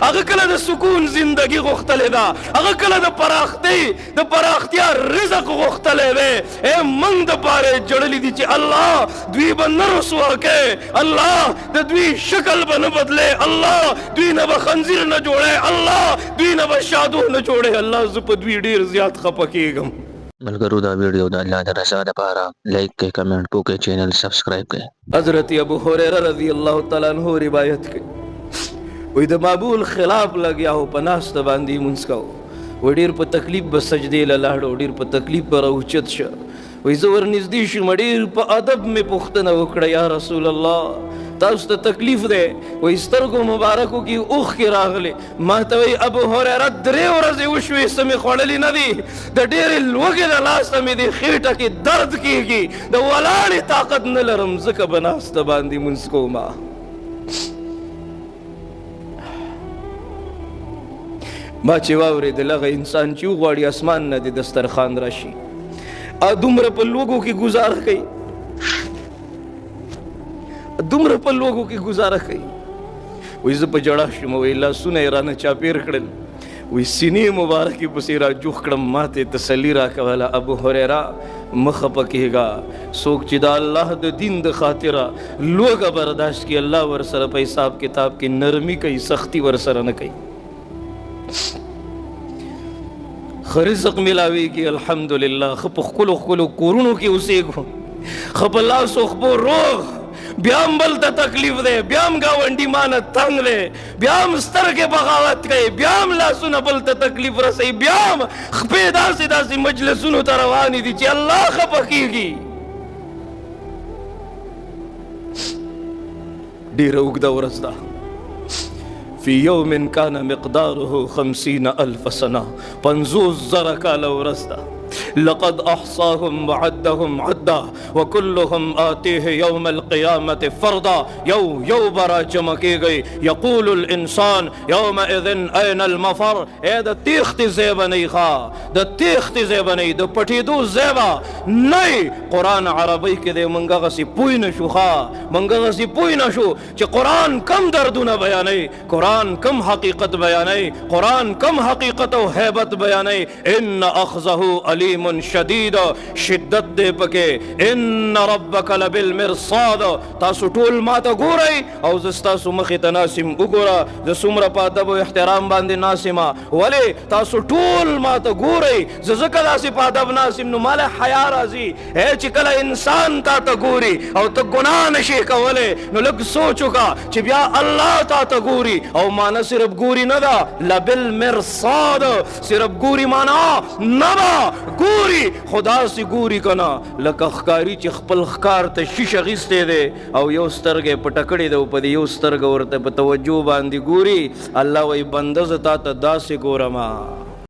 هغه کله د سکون زندگی غوښتلې ده، هغه کله د پراختۍ د پراختیا رزق غوښتلی دی. ای موږ دپاره یې ژړلي دي چې الله دوی به نه رسوا کوې، الله د دوی شکل به نه بدلې، الله دوی نه به خنزیر نه جوړې، الله دوی نه به شادو نه جوړې. الله زه په دوی ډېر زیات خفه کېږم. ملګرو دا ویډیو د الله د رضا لپاره لایک کړئ، کمنټ وکړئ، چینل سبسکرایب کړئ. حضرت ابو هريره رضی الله تعالی عنہ روایت کوي، وایي د معمول خلاف لګیا و، په ناسته باندې لمونځ کوو، وایي ډېر په تکلیف به سجدې له لاړو، ډېر په تکلیف به راوچت شه. وایي زه ورنږدې شوم، ډېر په ادب مې پوښتنه وکړه، یا رسول الله تاسو ته تکلیف دی؟ وایي سترګو مبارکو کې اوښکې راغلې. ما ته وایي ابو هریره درې ورځې وشوې څه مې خوړلي نه دي، د ډېرې لوږې له لاسه مې دې خېټه کې درد کېږي، د ولاړې طاقت نه لرم، ځکه به ناسته باندې لمونځ کوم. ما چې واورېدل هغه انسان چې وغواړي اسمان نه دې دسترخوان راشي، دومره په لوږو کې ګزاره کوي، دومره په لوږو کې ګزاره کوي. وایي زه په ژړا شوم، وایي لاسونه یې رانه چاپېر کړل، وایي سینې مبارکې پسې را جوخ کړم، ما ته یې تسلي راکوله، ابو هریره مه خفه کېږه، څوک چې د الله د دین د خاطره لوږه برداشت کړي، الله ورسره په حساب کتاب کې نرمي کوي، سختي ورسره نه کوي. ښه رزق میلاویږي الحمدلله، ښه په ښکلو ښکلو کورونو کې اوسېږو، ښه په لاسو خپو روغ، بیا هم بل ته تکلیف دی، بیا هم ګاونډي مانه تنګ دی، بیا هم سترګې بغاوت کوي، بیا هم لاسونه بل ته تکلیف رسوي، بیا هم خپې داسې داسې مجلسونو ته روانې دي چې الله خفه کېږي. ډېره اوږده ورځ ده. فی یوم کان مقداره 50,000 سنه، 50,000 کاله ورځ ده. لقد احصاهم وعدهم عدا وكلهم آتيه يوم القيامة فردا. یو یو به را جمع کېږئ. یقول الانسان یومئذ اين المفر. ای د تېښتې ځای به نه وي، ښه د تېښتې ځای به نه وي، د پټېدو ځای به نه وي. قرآن عربۍ کې دی، موږ هغسې پوه نه شو، ښه موږ هغسې پوه نه شو چې قرآن کم دردونه بیانوي، قرآن کم حقیقت بیانوي، قرآن کم حقیقت او هیبت بیانوي. ان اخذه علیم شدید، شدت دی پکې. ان ربک لبالمرصاد. تاسو ټول ما ته ګورئ او زه ستاسو مخې ته ناست یم. وګوره زه څومره په ادب او احترام باندې ناست یم، ولې تاسو ټول ما ته ګورئ؟ زه ځکه داسې په ادب ناست یم، نو ماله حیا راځي. ای چې کله انسان تا ته ګوري او ته ګناه نشې کولی، نو لږ سوچ وکړه چې بیا الله تا ته ګوري. او معنی صرف ګوري نه ده، لبالمرصاد صرف ګوري معنی نه ده، ګوري خو داسې ګوري که نه لکه ښکاري چې خپل ښکار ته شیش اخیستی دی او یو سترګه یې پټه کړې ده او په دې یو سترګه ورته په توجه باندې ګوري. الله وایي بنده زه تا ته داسې ګورم.